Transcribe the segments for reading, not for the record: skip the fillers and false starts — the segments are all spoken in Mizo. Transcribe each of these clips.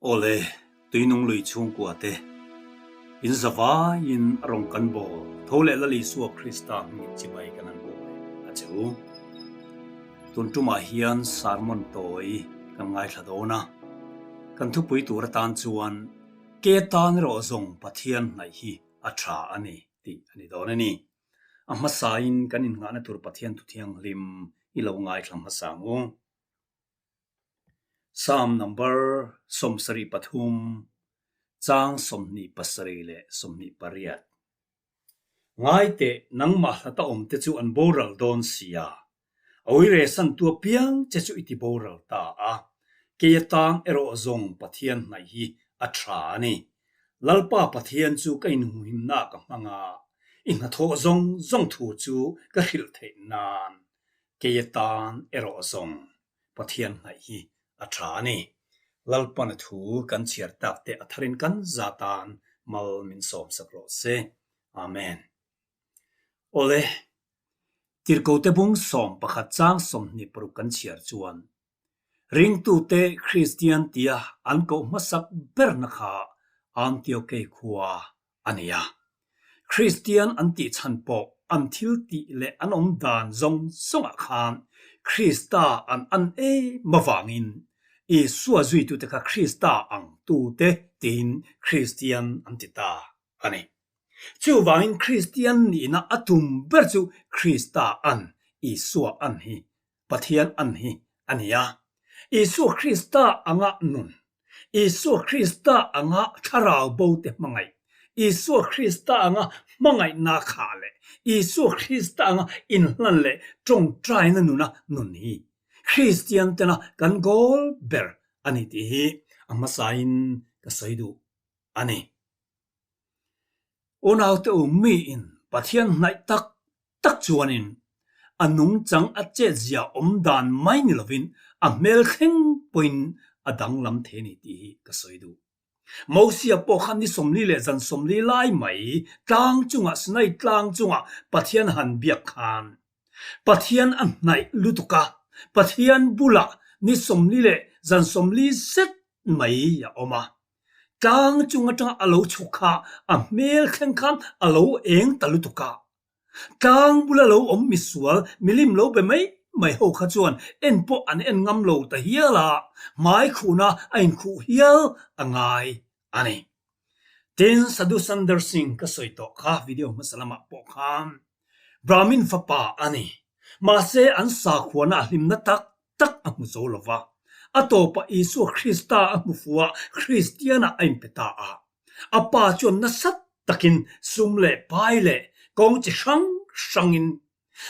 Awle, tuinung lui chhungkua te, in zavaiin a rawn kan bawl tho leh Lal Isua Krista hmingin chibai kan han bawl a che u. Tun tumah hian sermon tawi kan ngaithla dawn a, kan thupui tur atan chuan ke tan erawh zawng Pathian hnaih hi a tha a ni tih a ni dawn a ni. A hmasain kan innghahna tur Pathian thu thianghlim i lo ngaithla hmasa ang u. Psalm number 73, chang 27 leh 28. Ngai teh, nangmah hlata awmte chu an boral dawn sia. A uire santu apiang che chu i ti boral ta a. Kei atang erawh zawng Pathian hnaih hi a tha a ni. Lalpa Pathian chu ka inhmuhimna ka hmang a, i hnathawh zawng zawng thu chu ka hrilh theih nan kei atan erawh zawng Pathian hnaih hi a tha a ni. Lalpana thu kan chhiar tak te a tharin kan za tan mal min sawm sak rawh se. Amen. Awle, Tirhkote bung 11 chang 26 kan chhiar chuan Ringtute Kristian tia an koh hmasak berna kha Antiokei khua a ni a. Kristian an tih chhan pawh an thil tih leh an awm dan zawng zawngah khan Krista an an em avangin Isua zuitute kha Krista ang tute tiin Kristian an ti ta a ni. Chuvangin Kristian nihna a tum ber chu Krista an, Isua an hi Pathian an hi a ni a. Isua Krista anga nun, Isua Krista anga thlarau bo te hmangaih, Isua Krista anga hmangaihna khah leh Isua Krista anga inhlan leh tawngtaina nuna nun hi Kristian tena kan goal ber a ni tih hi a hmasain ka sawi duh a ni. Unaute u miin Pathian hnaih tak tak chuanin a nungchang a chetzia awm dan mai ni lovin a hmel thleng pawhin a danglam thei a ni tih hi ka sawi duh. Mosia pawh kha ni 40 leh zan 40 lai mai tlang chungah Sinai tlang chungah Pathian han biak khan Pathian a hnaih lutuk a, Pathian bulah ni 40 leh zan 40 zet mai a awm a. Tlang chung atanga a lo chhuk kha a hmel thleng khan a lo eng ta lutuk a. Tlang bula lo awm misual milim lo be mai mai ho kha chuan en pawh an en ngam lo ta hial a, hmai khuhna a inkhuh hial a ngai a ni. Tin, Sadhu Sundar Singh ka sawi tawh kha video hmasa lamah pawh khan Brahmin fapa a ni. Mahse, an sakhuana a hlimna tak tak a hmu zo lo va, a tawpah Isua Krista a hmu fu a, Kristianah a inpe ta a. A pa chuan nasa takin sum leh pai leh kawng chi hrang hrangin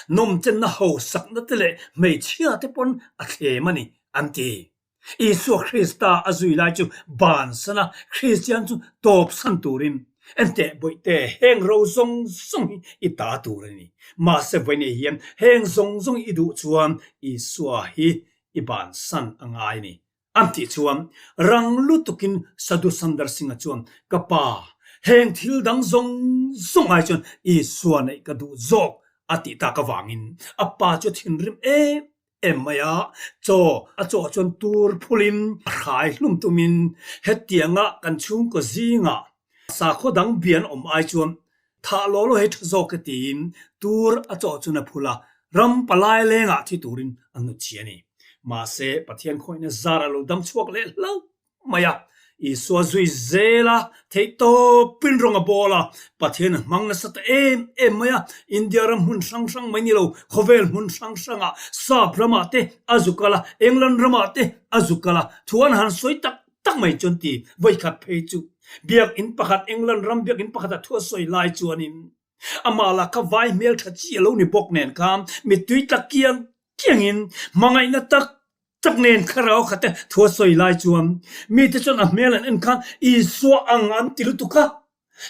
nawmchenna hausakna te leh hmeichhia te pawn a thlem a ni, an ti. Isua Krista a zui lai chu bansan a, Kristian chu tawpsan turin Enteh bawihte, heng ro zawng zawng hi i ta tur a ni. Mahse vawiinah hian heng zawng zawng i duh chuan Isua hi i bansan a ngai a ni. An tih chuan rang lutukin Sadhu Sundar Singh-a chuan, Ka pa, heng thil dang zawng zawng ai chuan Isua neih ka duh zawk a tih tak avangin a pa chu a thinrim em em mai a, chaw a chawh chuan tur phulin a hrai hlum tumin hetianga kan chhungkaw zingah sakhaw dang bian awm ai chuan thah law law hi tha zawk e tiin tur a chawh chuan a phul a, ram palai lengah thi turin a hnutchhi a ni. Mahse, Pathian khawihna zar a lo dam chhuak leh hlauh mai a, Isua zui zel a, theihtawpin rawng a bawl a, Pathian a hmang nasa ta em em mai a, India ram hmun hrang hrang mai ni lo, khawvel hmun hrang hrangah Sap ramah te a zu kal a, England ramah te a zu kal a, thu an han sawi tak tak mai chuan ti vawikhat phei chu Biakinn pakhat England ram biakinn pakhatah thu a sawi lai chuanin amah lah kha vai hmeltha chi a lo ni bawk nen kha mittui tla kiang kiangin hmangaihna tak tak nen thlarau khat e thu a sawi lai chuan mite chuan a hmel an en khan Isua ang an ti lutuk a,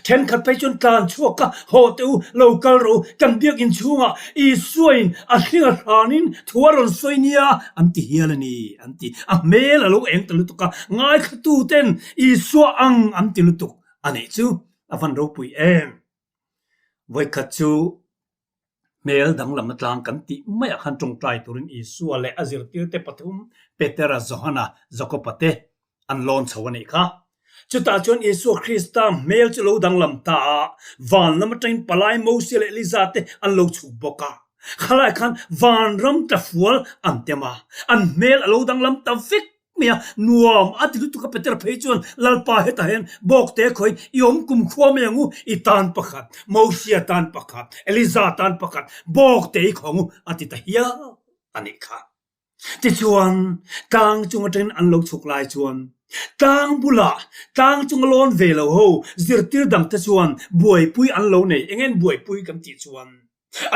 thenkhat phei chuan tlan chhuak a, haw teh u, lo kal rawh u, kan biakinn chhungah Isuain a hling a hranin thu a rawn sawi nia an ti hial a ni an ti. A hmel a lo eng ta lutuk a, ngaithlatu ten Isua ang an ti lutuk a nih chu a van ropui em. Vawikhat chu Hmel danglamna tlang kan tih maiah khan tawngtai turin Isua leh a zirtirte pathum, Petera, Johana, Jakoba te. An lawn chho a nih kha. Chutah chuan Isua Krista hmel chu lo danglam ta a, van lam atangin palai Mosia leh Eliza te an lo chhuk bawk a. Khalai khan vanram tlafual an tem a, an hmel a lo danglam ta vek mai a, nuam a ti lutuk a Petera phei chuan Lalpa hetah hian bawkte khawiin i awm kumkhua mai ang u, i tan pakhat, Mosia tan pakhat, Eliza tan pakhat, bawkte i khawng u a ti ta hial a nih kha. Tichuan, tlang chung atangin an lo chhuk lai chuan tlang bulah tlang chunga lawn ve lo ho zirtir dangte chuan buaipui an lo nei. Eng nge buaipui kan tih chuan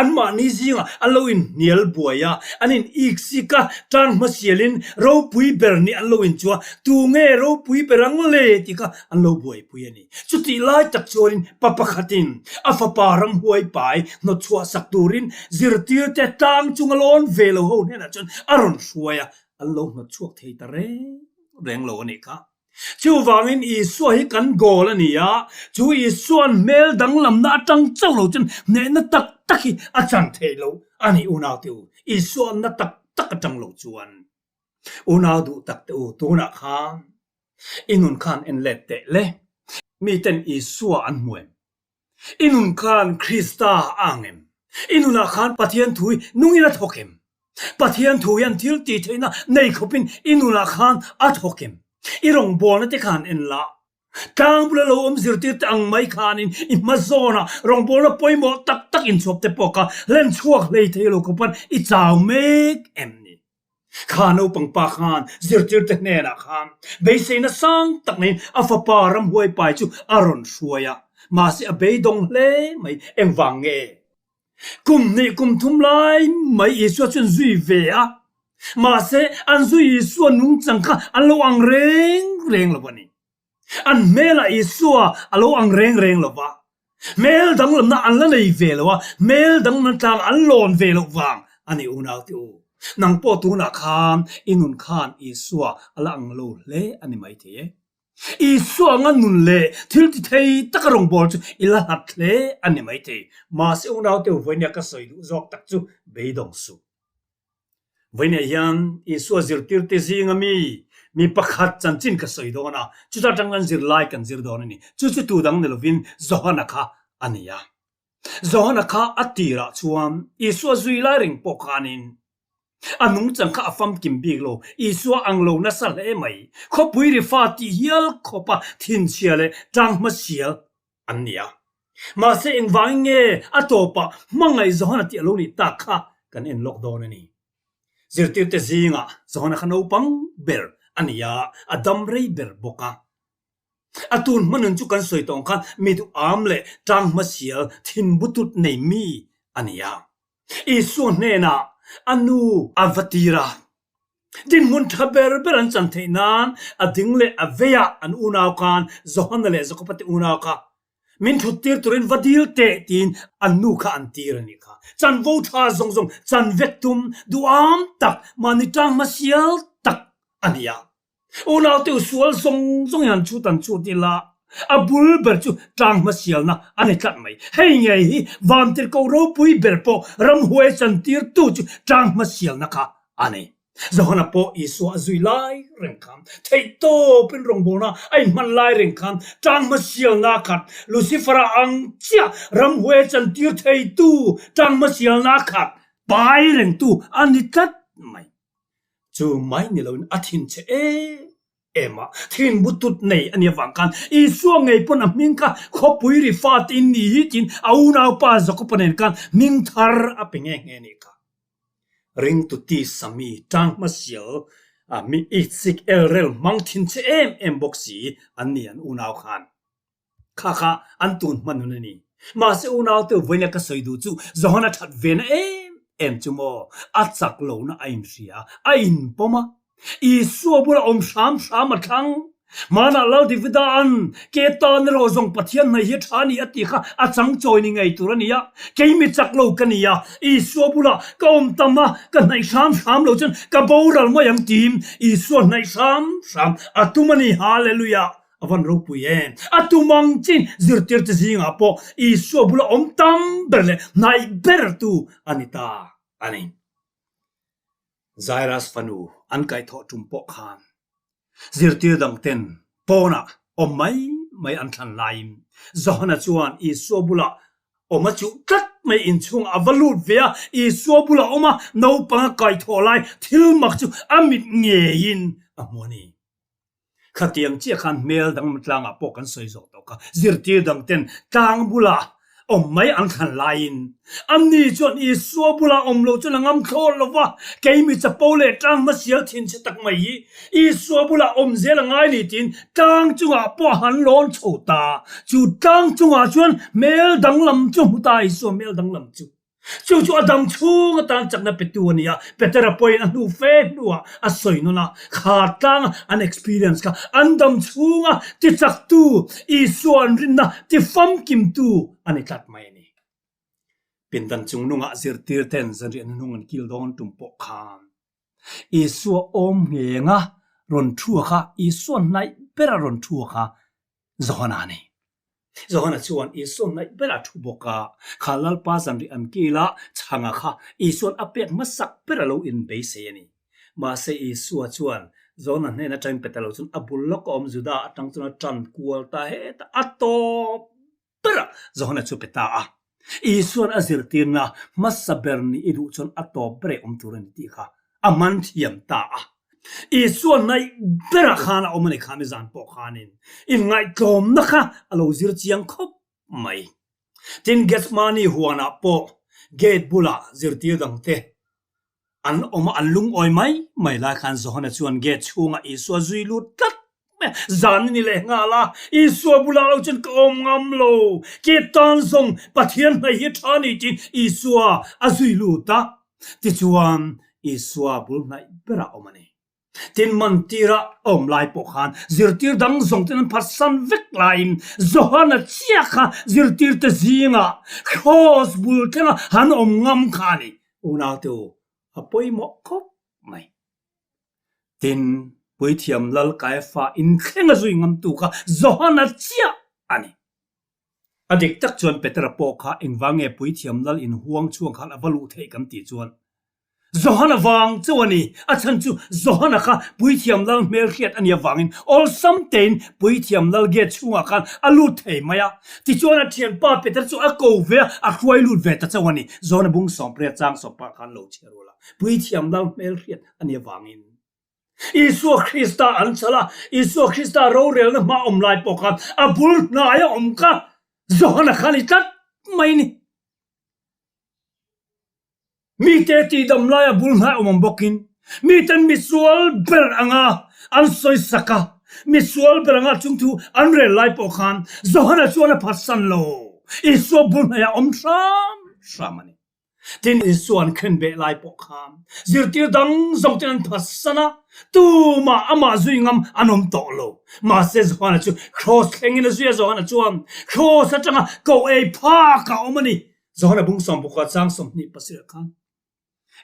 anmahni zingah an lo inhnial buai a, an in iksik a, tlang hmasialin ropui ber nih an lo inchuah a, tu nge ropui ber ang le tih kha an lo buaipui a ni. Chutih lai tak chuanin pa pakhatin a fapa ramhuai pai hnawtchhuah sak turin zirtirte tlang chunga lawn ve lo ho hnenah chuan a rawn hruai a, an lo hnawtchhuak thei ta reng reng lo a nih kha. Chuvangin Isua hi kan goal a ni a, chu Isua'n hmel danglamna atang chauh lo chuan hnehna tak tak hi a chan theih loh a ni unaute u, Isua'n na tak tak atang lo chuan. Unau duh tak te u, tunah khan I nun khan en let teh le. Miten Isua an hmu em? I nun khan Krista a ang em? I nunah khan Pathian thu hi nungin a thawk em? Pathian thu hian thil tih theihna nei khawpin i nunah khan a thawk em? I rawngbawlna te khan en la. Tlang bula lo awm zirtir te ang mai khanin i hma zawnah rawngbawlna pawimawh tak tak inchhuap te pawh kha hlen chhuak hlei thei lo khawpan i chau mek em ni? Kha naupang pa khan zirtirte hnenah khan beiseina sang tak neiin a fapa ramhuai pai chu a rawn hruai a, mahse a beidawng hle mai. Engvang nge? Kum hnih kum thum lai mai Isua chu an zui ve a, mahse an zui Isua nungchang kha an lo ang reng reng lo a ni. An hmelah Isua a lo ang reng reng lo va, hmel danglamna an la nei ve lo a, hmel danglamna tlang an lawn ve loh vang a ni unaute u. Nang pawh tunah khan i nun khan Isua a la ang lo hle a ni maithei e. Isua anga nun leh thil ti thei taka rawngbâwl chu i la hlat hle a ni maithei. Mahse unaute u vawinia ka sawi duh zawk tak chu beidawng suh. Vawiinah hian Isua zirtirte zinga mi mi pakhat chanchin ka sawi dawn a, chuta tang kan zirlai kan zir dawn a ni. Chu chu tu dang ni lovin Johana kha a ni a. Johana kha a tirah chuan Isua zui lai reng pawh khanin a nungchang kha a famkim bik lo, Isua ang lo nasa hle mai. Khawpui ri fa tih hial khawpa thinchhia leh tlang hmasial an ni a. Mahse engvangin nge a tawpah hmangaih Johana tih a lo nih tak kha kan en lawk dawn a ni. Zirtirte zingah Johana kha naupang ber a ni a, a dam rei ber bawk a. A tun hmanun chu kan sawi tawng khan mi duham leh tang hmasial thinbutut nei mi a ni a. Isua hnenah a nu a va tir a. Dinhmun tha ber ber an chan theih nan a ding leh a veiah an unau khan Johana leh Jakoba te unau kha min thut tir turin va dil teh tiin an nu kha an tir a nih kha. Chanvo tha zawng zawng chan vek tum duham tak mahni tang hmasial tak a ni a. Unaute u sual zawng zawng in an chhut an chhut ila a bul ber chu tlang hmasialna a ni tlat mai. Hei ngei hi vantirhkoh ropui ber pawh ramhuai chantirtu chu tlang hmasialna kha a ni. Johana pawh Isua a zui lai reng khan theihtawpin rawngbawlna a inhman lai reng khan tlang hmasialna khat Lucifer-a ang chiah ramhuai chantir theitu tlang hmasialna khat pai rengtu a ni tlat mai. Chu mai ni loin a thin che em em a, thin butut nei a nih avang khan Isua ngei pawn a hming kha khawpui ri fa te in ni hi tiin a unaupa Jakoba nen khan hming thar a pe nghe nghe nih kha. Ringtu tisa mi tang hmasial a mi itsik elrel hmang thin che em em bawk si an ni an unau khan. Kha kha an tun hman nun a ni. Mahse unaute vawiina ka sawi duh chu Johana that ve na em em chu maw a chak lohna a inhria, a inpawm a. Isua bula awm hram hram a thlang. Hmanah Lal Davida an ke tan erawh zawng Pathian hnaih hi a tha a ni a tih kha a chang chawi ni ngei tur a ni a. Kei mi chak lo ka ni a, Isua bula ka awm tam a, ka hnaih hram hram lo chuan ka boral mai ang tiin Isua hnaih hram hram a tum a ni. Hallelujah! A van ropui em? A tum ang chin zirtirte zingah pawh Isua bula awm tam ber leh hnaih bertu a ni ta a ni. Jairus fanu an kaihthawh tum pawh khan. Zirtir dangten pawnah awm mai mai an thlan laiin Johana chuan Isua bulah awm a chuh tlat mai inchhungah a va lut ve a, Isua bulah awm a naupang a kaithawh lai thil mak chu a mit ngeiin a hmu a ni. Khatiang chiah khan hmel danglam tlangah pawh kan sawi zawh tawh kha. Zirtir dangten tlang bulah awm mai an thlan laiin anni chuan Isua bulah awm lo chuan a ngam thlawt lo va, kei mi chapo leh tlang hmasial thinchhe tak mai hi Isua bulah awm zel a ngai ni tiin tlang chungah pawh a han lawn chho ta. Chu tlang chungah chuan hmel danglam chu a hmu ta, Isua hmel danglam chu. Chu chu a dam chhung atan chakna petu a ni a, Petera pawhin a hnu fe hnuah a sawi nawn a, kha tlanga an experience kha an dam chhunga tichaktu, Isua an rinna tifamkimtu a ni tlat mai a ni. Pindan chungnungah zirtirten zanriah hnuhnung an kil dawn tum pawh khan Isua awm nghenga rawn thu a kha, Isua hnaih bera rawn thu a kha Johana a ni. Johana chuan Isua hnaih berah thu bawk a, kha Lalpa zanrih an kil a, chhanga kha Isua'n a pek hmasak ber a lo inbeisei a ni. Mahse Isua chuan Johana hnen atangin pe ta lo chuan a bul lawk a awm Juda atang chuan a tan kual ta heta a tawp berah Johana chu pe ta a. Isua'n a zirtirna hmasa ber nih i duh chuan a tawp ber ei awm tur a ni tih kha a man thiam ta a. Isua hnaih berah khan a awm a ni kha mizan pawh khanin inngaihtlawmna kha a lo zir chiang khawp mai. Tin, Gethsemane huanah pawh gate bulah zirtir dangte An awm a, an lungawi mai mai lai khan Johana chuan gate chhungah Isua zui lut tlat mai a, zan a ni leh nghal a, Isua bulah lo chuan ka awm ngam lo, ke tan zawng Pathian hnaih hi tha a ni tiin Isua a zui lut a, tichuan Isua bul hnaih berah a awm a ni. Tin, mantira a awm lai pawh khan zirtir dang zawng ten an phatsan vek laiin Johana chiah kha zirtirte zingah Kraws bul thlenga han awm ngam kha a ni. Unaute u, a pawimawh khawp mai. Tin, Puithiam Lal Kaiafa inthlenga zui ngamtu kha Johana chiah a ni. A dik tak chuan Petera pawh kha engvang nge Puithiam Lal inhuang chhuang khan a va luh theih kan tih chuan Johana vang chauh a ni. A chhan chu Johana kha Puithiam Lal hmelhriat a nih avangin awlsam tein Puithiam Lal gate chhungah khan a lut thei mai a. Tichuan a thianpa Peter chu a ko ve a, a hruai lut ve ta chauh a ni. Johana bung sawmpria chang sawpah khan lo chhiar rual a, Puithiam Lal hmelhriat a nih avangin Isua Krista an chhal a, Isua Krista rorelna hma awm lai pawh khan a bul hnai a awm kha Johana kha a ni tlat mai ni. Mite tihdam laia bul hnai awm ang bawkin miten misual ber anga an sawisak a, misual ber anga chung thu an rel lai pawh khan Johana chuan a phatsan lo. Isua bul hnaiah awm hram hram a ni. Tin, Isua an khenbeh lai pawh khan zirtir dang zawng ten an phatsan a, tumah amah zui ngam an awm tawh lo. Mahse Johana chu kraws thlengin a zui a, Johana chuan kraws atanga koh ei phak a awm a ni. Johana bung sawmbuka chang 27 khan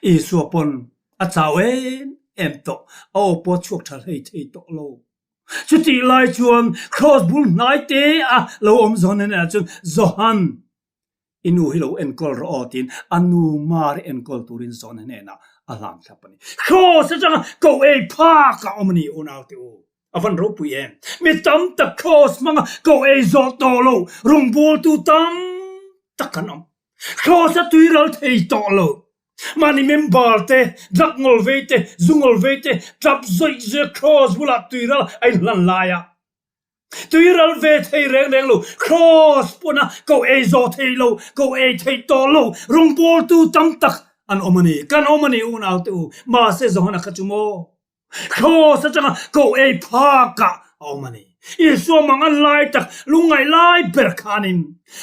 Isua pawn a chau em em tawh, a aw pawh a chhuak tha hlei thei tawh lo. Chutih lai chuan kraws bul hnai te a lo awm Johana hnenah chuan, Johan, i nu hi lo enkawl rawh aw tiin a nu Mari enkawl turin Johana hnenah a hlan thlap a ni. Kraws atanga koh ei phak a awm a ni unaute u. A van ropui em? Mi tam tak kraws hmanga koh ei zawh tawh lo rawngbawltu tam tak kan awm. Kraws a tuiral thei tawh lo. Mahni member te, drug ngawl vei te, zu ngawl vei te tap zawih zawih a kraws bulah tuiral a inhlan lai a. Tuiral ve thei reng reng lo, kraws pawna koh ei zawh thei lo, koh ei thei tawh lo rawngbawltu tam tak an awm a ni. Kan awm a ni unaute u. Mahse Johana kha chu maw? Kraws atanga koh ei phakah a awm a ni. Isua mang an lai tak lungngaih lai ber khanin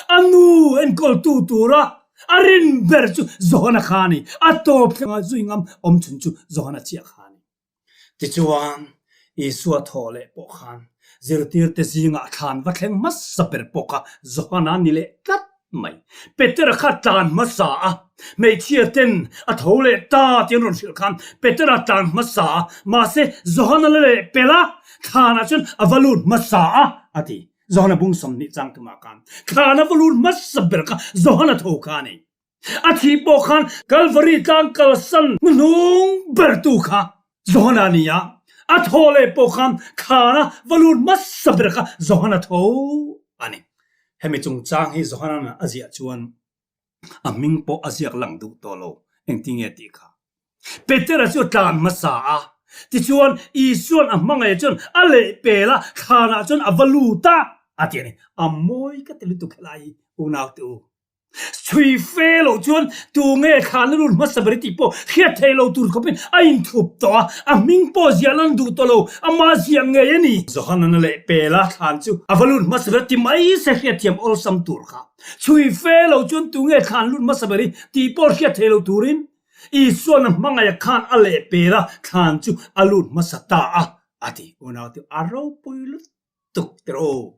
a nu enkawltu tura a rin ber chu Johana kha a ni. A tawp thlenga zui ngam awm chhun chu Johana chiah kha a ni. Tichuan, Isua thaw leh pawh khan zirtirte zingah thlan va thleng hmasa ber pawh kha Johana ni leh tlat mai. Petera kha tlan hmasa a, hmeichhia ten a tho leh ta tih an rawn hrilh khan Petera tlan hmasa a, mahse Johana la leh pel a, thlanah chuan a va lut hmasa a, a ti. Johana bung 20 chang tumah khan thlan a va lut hmasa ber kha Johana tho kha a ni. A thih pawh khan Kalvari tlang kalsan hnuhnung bertu kha Johana a ni a. A thaw leh pawh khan thlan a va lut hmasa ber kha Johana tho a ni. Hemi chungchang hi Johana'n a ziah chuan a hming pawh a ziak lang duh tawh lo, engtinge tih kha. Petera chu a tlan hmasa a, tichuan Isua'n a hmangaih chuan a lehpel a, thlanah chuan a va lut a, a ti a ni. A mawi ka ti lutuk helai hi unaute u. Chhui fe loh chuan tunge thlan a lut hmasa ber tih pawh hriat theih loh tur khawpin a inthup tawh a, a hming pawh ziah lan duh tawh lo, ama ziah ngei a ni. Johanan a lehpel a, thlan chu a va lut hmasa ber ti mai se hriatthiam awlsam tur kha. Chhui fe loh chuan tunge thlan lut hmasa ber tih pawh hriat theih loh turin Isuan a hmangaih khan a lehpel a, thlan chu a lut hmasa ta a, a ti. Unaute a ropui lutuk tiraw?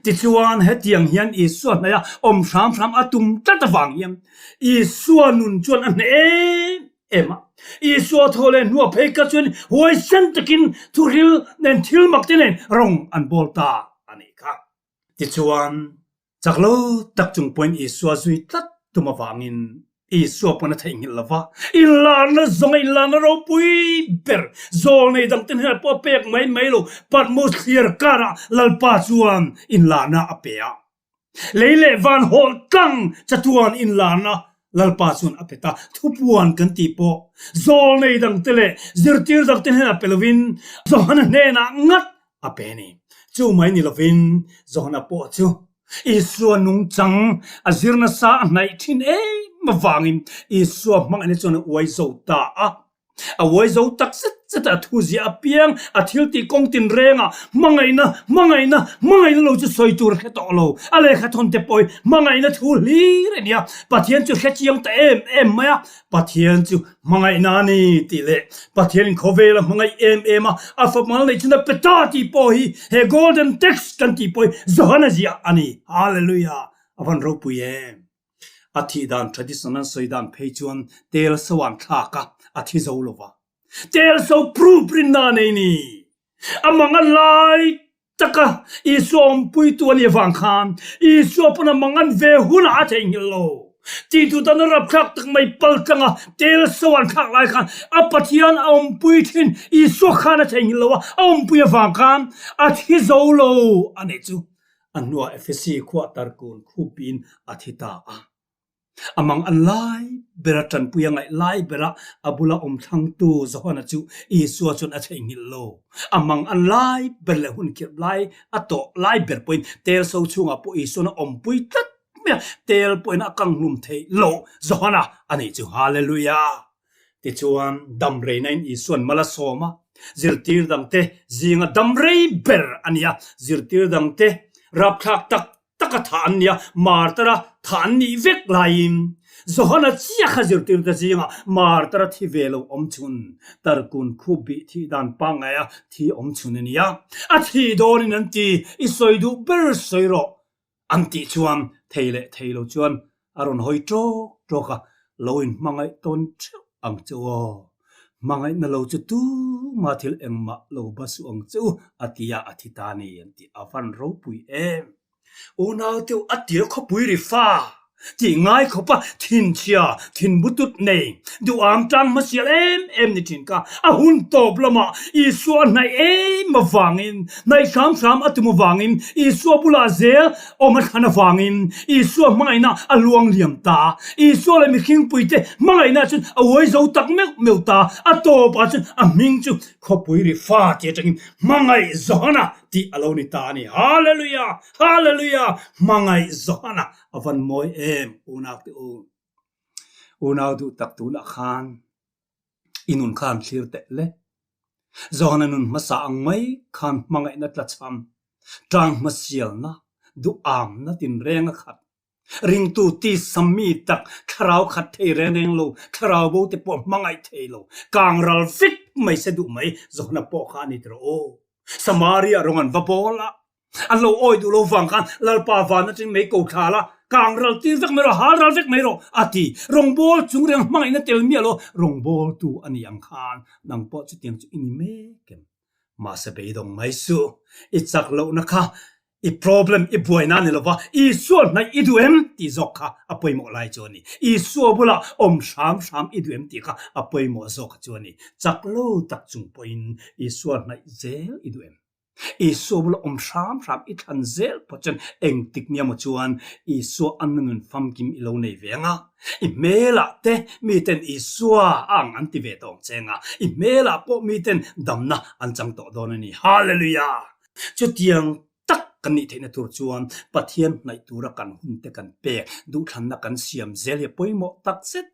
Tichuan, hetiang hian Isua hnaih a awm hram hram a tum tlat avang hian Isua nun chuan a hneh em em a. Isua thaw leh hnuah phei kha chuan huaisen takin thuhril nen thil mak te nen rawng an bawl ta a nih kha. Tichuan, chak lo tak chung pawhin Isua zui tlat tum avangin Isua pawn a theihnghilh lo va, inlarna zawng a inlarna ropui ber zawlnei dangte hnenah pawh a pek mai mai lo, Patmos thliar karah Lalpa chuan inlarna a pe a. Lei leh van hawlh tlang chatuan inlarna Lalpa chuan a pe ta. Thupuan kan tih pawh zawlnei dangte leh zirtir dangte hnenah pe lovin Johana hnenah ngat a pe a ni. Chu mai ni lovin Johana pawh chu Isua nungchang a zir nasa a hnaih thin em avangin Isua hmangaihna chuan a uai zo ta a. A uai zo tak zet zet a, a thu ziah apiang, a thil tih kawng tinrengah hmangaihna, hmangaihna, hmangaihna lo chu sawi tur a hre tawh lo. A lehkha thawn te pawh hi hmangaihna thu hlir a ni a, Pathian chu hre chiang ta em em mai a. Pathian chu hmangaihna a ni tih leh Pathianin khawvel a hmangaih em em a, a fapmal neih chun a pe ta tih pawh hi he golden text kan tih pawh hi Johana ziah a ni. Hallelujah! A van ropui em! A thih dan tradition an sawi dan phei chuan tel so an thlak a, a thi zo lo va. Tel so proof rinna a nei ni. A mang a lai taka Isua awmpuitu a nih avang khan Isua pawn a mangan ve hunah a theihnghilh lo. Tihtu tan a rapthlak tak mai pal tlanga tel so an thlak lai khan a Pathian a awmpui thin Isua khan a theihnghilh lo a, a awmpui avang khan a thi zo lo a nih chu. A hnuah Efesi khuah tarkun khupiin a thi ta a. A mang an lai bera tanpui a ngaih lai bera a bula awm thlangtu Johana chu Isua chuan a theihnghilh lo. A mang an lai ber leh hun khirh lai a tawh lai ber pawhin tel so chhungah pawh Isuan a awmpui tlat mai a, tel pawhin a kanghlum theih loh Johana a nih chu. Hallelujah! Tichuan, damreinain Isuan mal a sawm a, zirtir dangte zinga damrei ber a ni a, zirtir dangte rapthlak tak taka thah an nia, martara thah an nih vek laiin Johana chiah kha zirtirte zingah martara thi ve lo awm chhun, tarkun khup bih thih dan pangngaia thi awm chhun a nia. A thih dawnin an ti, i sawi duh ber sawi rawh an tih chuan thei leh thei lo chuan a rawn hawi ṭawk ṭawk a, lo inhmangaih tawn ṭheuh ang che u aw. Hmangaihna lo chu tumah thil engmah lo ba suh ang che u, a ti a, a thi ta a ni an ti. A van ropui em! Unau te u, a tir khawpui ri fa tih ngai khawpa thinchhia, thinbutut nei, duham tang hmasial em em ni thin kha a hun tawp lamah Isua a hnaih em avangin, hnaih hram hram a tum avangin Isua bulah zel awm a thlan avangin Isua hmangaihna a luang liam ta. Isua leh mihringpuite hmangaihna chuan a uai zo tak meuh meuh ta. A tawpah chuan a hming chu khawpui ri fa tih atangin Hmangaih Johana tih a lo ni ta a ni. Hallelujah! Hallelujah! Hmangaih Johana a van mawi em unau te u. Unau duh tak tunah khan i nun khan thlir teh le. Johana nun hmasa ang mai khan hmangaihna tlachham, tlang hmasialna, duhamna tinreng a khat. Ringtu tisa mi tak, thlarau khat thei reng reng lo, thlarau bo te pawh hmangaih thei lo, kang ral vek mai se duh mai, Johana pawh kha a ni tirh aw. Samaria rawng an va bawl a, An lo awi duh lo vang khan Lalpa van atangin mei ko thla la, kang ral tir vek mai rawh, hal ral vek mai rawh a ti. Rawngbâwl chung reng hmangaihna tel miah lo, rawngbâwltu a ni ang khan nang pawh chutiang chu i ni mek em? Mahse beidawng mai suh, i chak lohna kha. I problem, i buaina ni lova Isua hnaih i duh em tih zawk kha a pawimawh lai chu a ni. Isua bulah awm hram hram i duh em tih kha a pawimawh zawk chu a ni. Chak lo tak chung pawhin Isua hnaih zel i duh em? Isua bula awm hram hram i thlan zel phawt chuan engtik nia maw chuan Isua a nun famkim i lo nei ve ang a. I hmelah te miten Isua a ang an ti ve tawh ang che ang a, i hmelah pawh miten damna an chang tawh dawn a ni. Hallelujah! Chutiang tak kan nih theihna tur chuan Pathian hnaih tura kan hun te kan pek, duhthlanna kan siam zel hi a pawimawh tak zet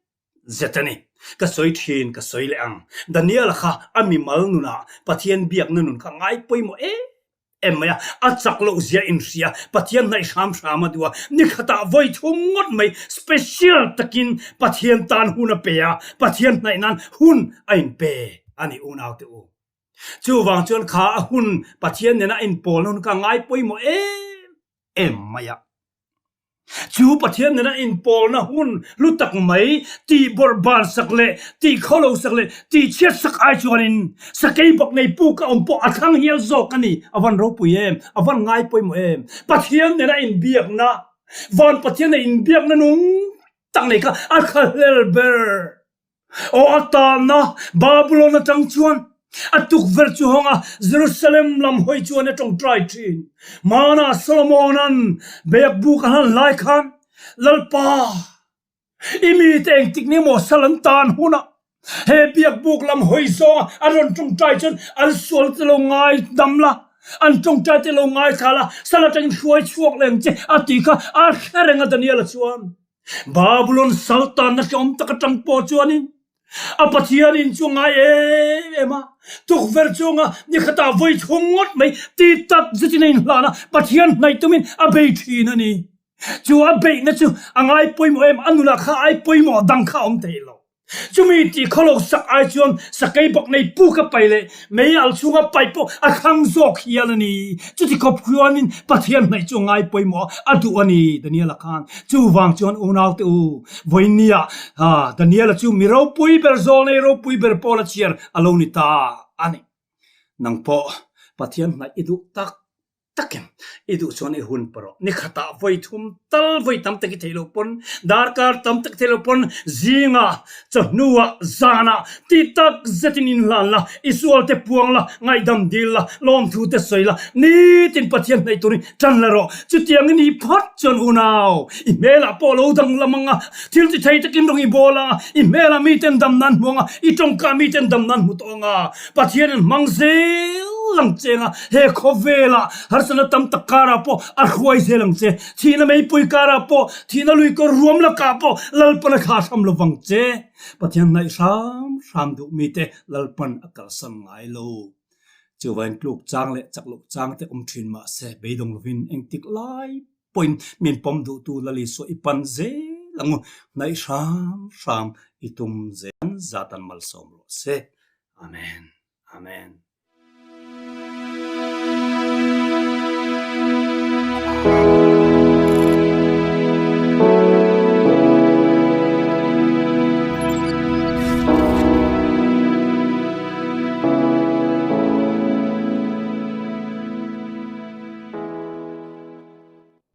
zet a ni. Ka sawi thin, ka sawi leh ang. Daniel-a kha a mimal nunah Pathian biakna nun kha ngai pawimawh em em mai a, a chak loh zia inhria, Pathian hnaih hram hram a duh a, ni khatah vawi thum ngawt mai special takin Pathian tan hun a pe a, Pathian hnaih nan hun a inpe a ni unaute u. Chuvang chuan kha a hun Pathian nena a inpawlna hun kha ngai pawimawh em em mai a. Chu Pathian nena inpawlna hun hlu tak mai tih bawrh ban sak leh tih khawlo sak leh tih chhiat sak ai chuanin sakei bak nei puk a awm pawh a thlang hial zawk a ni. A van ropui em? A van ngai pawimawh em? Pathian nena inbiakna, van Pathian nena inbiakna nung tak nei kha a thlahlel ber. Aw a tanna Babylon atang chuan a tukverh chu hawng a, Jerusalem lam hawi chuan a tawngtai thin. Hmanah Solomona'n biakbuk a hlan lai khan, Lalpa, i mite engtik ni maw sal an tan hunah he biakbuk lam hawi zawnga an rawn tawngtai chuan an sual te lo ngai dam la, an tawngtai te lo ngaithla la, sal atangin hruai chhuak leh ang che a tih kha a hre reng a Daniel-a chuan. Babulon saltanna hlawm tak atang pawh chuanin a Pathianin chu a ngai em em a, tukverh chunga nikhatah vawi thum ngawt mai ti tak zetin a inhlan a, Pathian hnaih tumin a bei thin a ni. Chu a beihna chu a ngai pawimawh em, a nunah kha ai pawimawh dang kha a awm thei lo. Chumi tih khawlo sak ai chuan sakei bawk nei puk a pai leh mei al chhunga pai pawh a thlang zawk hial a ni. Chuti khawp khuanin Pathian hnaih chu a ngai pawimawh a duh a ni, Daniel-a khan. Chuvang chuan unaute u, vawinia Daniel-a chu mi ropui ber, zawlnei ropui ber pawl a chhiar a lo ni ta a ni. Nang pawh Pathian hnaih i duh tak Takin, i duh chuan i hun pawh rawh. Ni khatah vawi thum tal vawi tam tak i theih loh pawn, darkar tam tak i theih loh pawn, zingah, chawhnuah, zanah tih tak zetin inhlan la, i sualte puang la, ngaihdam dil la, lawmthu te sawi la, nitin Pathian hnaih turin tan la rawh. Chutiangin i phawt chuan unau, i hmelah pawh lo danglam ang a, thil ti thei takin rawng i bawl ang a, i hmelah miten dam nan hmu ang a, i tawngkah miten dam nan hmu tawh ang a. Pathianin hmang zel ang che anga he khawvelah harsatna tam tak karah pawh a hruai zel ang che. Thihna meipui karah pawh, thihna lui kawr ruam lakah pawh Lalpan a thlah hram lo vang che. Pathian hnaih hram hram duh mite Lalpan a kalsan ngai lo. Chuvain tluk chang leh chak loh chang te awm thin mahse beidawng lovin engtik lai pawhin min pawm duhtu Lal Isua i pan zel ang u, hnaih hram hram i tum zel zat an malsawm rawh se. Amen. Amen.